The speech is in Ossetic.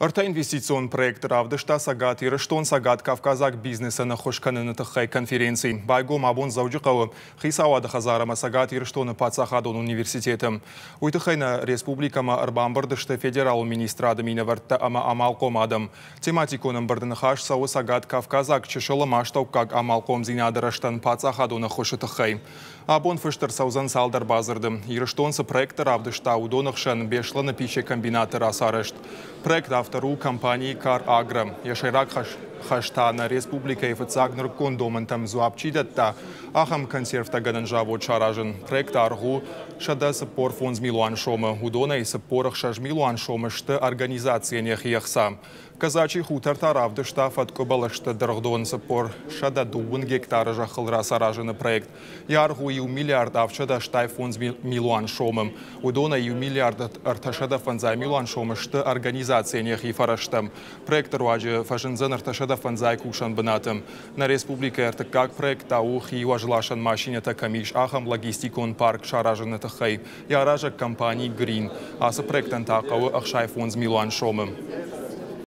Ӕртӕ инвестицион проекты равдыста Цӕгат Ирыстон Цӕгат-Кавказаг бизнесӕн ӕххуыс кӕныны тыххӕй конференци. Байгом абон Дзӕуджыхъӕуы Хицауады хӕдзар ӕмӕ Цӕгат Ирыстоны паддзахадон университеты. Уый тыххӕй нӕ республикӕмӕ ӕрбамбырд сты федералон министрады минӕвӕрттӕ ӕмӕ амалхъом адӕм. Тематикон ӕмбырды ныхас цӕуы Цӕгат-Кавказаг чысыл ӕмӕ астӕуккаг амалхъомдзинады рӕзтӕн паддзахадон ӕххуысы тыххӕй. Абон фыст ӕрцӕудзӕн цалдӕр бадзырды. Ирыстон цы проекттӕ равдыста, уыдоны хсӕн Беслӕны пищекомбинаты рацарӕзт. Проект автор у компани Кар Агро. Йӕ сӕйраг хӕс та нӕ республикӕйы фыццаг нырыккон домӕнтӕм дзуапп чи дӕтта, ахӕм консервтӕгӕнӕн завод саразын. Проект аргъ у 145 милуан сомы. Уыдонӕй 46 милуан сомы сты организацийӕн йӕхи ӕхца. Казачий хутор та равдыста фӕткъуы бӕлӕсты дыргъдон 41 гектары зӕххыл рацаразыны проект. Йӕ аргъ у 1 миллиард 785 милуан сомы. Уыдонӕй 1 миллиард 350 милуан сомы сты организацийӕн йӕхи фӕрӕзтӕ. Проекты руаджы фӕзындзӕн 350 кусӕн бынаты. Нӕ республикӕйы ӕртыккаг проект та у хи уӕзласӕн машинӕтӕ кӕм ис, ахӕм логистикон парк саразыны тыххӕй. Йӕ аразӕг компани Green. Ацы проектӕн та хъӕуы 65 милуан сомы.